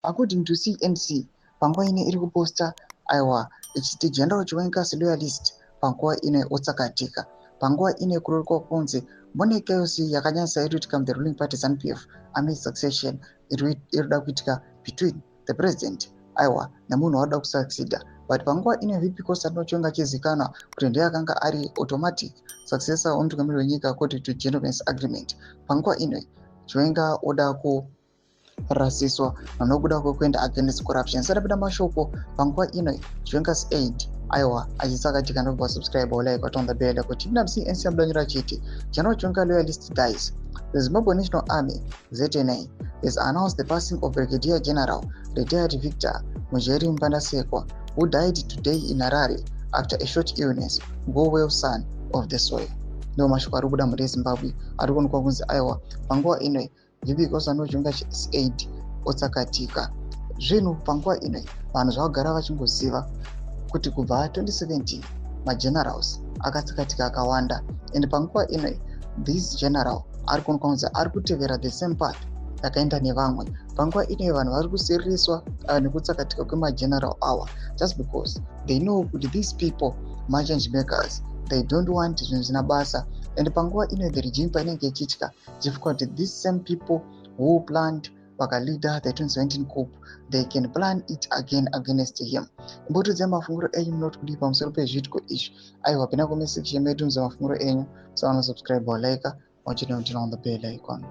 According to CNC, panguva ino iri kuposta, aiwa, ichiti General Chiwenga's loyalist panguva ino otsakatika. Panguva ino kururikwa kunzi mune chaos yakanyanyisa iri kuitika muthe ruling party ZANU PF amid succession iri kuda kuitika between the president, aiwa, nemunhu waada kusucceeda. But panguva ino VP Constantino Chiwenga achizikanwa kuti ndiye akanga ari automatic successor wemutungamiri wenyika according to gentleman's agreement, panguva ino Chiwenga oda kurasiswa nokuda kwekuenda against corruption. Sadapinda mashoko, panguva ino Chiwenga's aide, aiwa, achitsakatika. Ndobva subscribe, like, on the bell kuti ipinda muCNC. Amudanyira achiti General Chiwenga loyalist dies. The Zimbabwe National Army, ZNA, has announced the passing of Brigadier General retired Victor Mujeri Mpandasekwa, who died today in Harare after a short illness. Go well, son of the soil. Ndo mashoko ari kubuda mhuri yeZimbabwe ari kuonekwa kunzi, aiwa, panguva ino VP Constantino Chiwenga's aide otsakatika. Zvinhu panguva ino vanhu zvavagara vachingoziva kuti kubva 2017 magenerals akatsakatika akawanda, and panguva ino this general ari kuonekwa kunzi ari kutevera the same path yakaenda nevamwe. Panguva ino vanhu vari kusiririswa nekutsakatika kwemageneral awa just because they know kuti these people machange makers. They don't want zvinhu zvina basa. And panguva ino the regime painenge ichitya chifukwa kuti these same people who planned, vakaleader the 2017 coup, they can plan it again against him. Imbotiudzai mafunguro enyu, munoti kudii pamusoro pezviitiko izvi? Aiwa, pinda comment section medu, muze mafunguro enyu. Musawana subscribe, walike, wachina on the bell icon.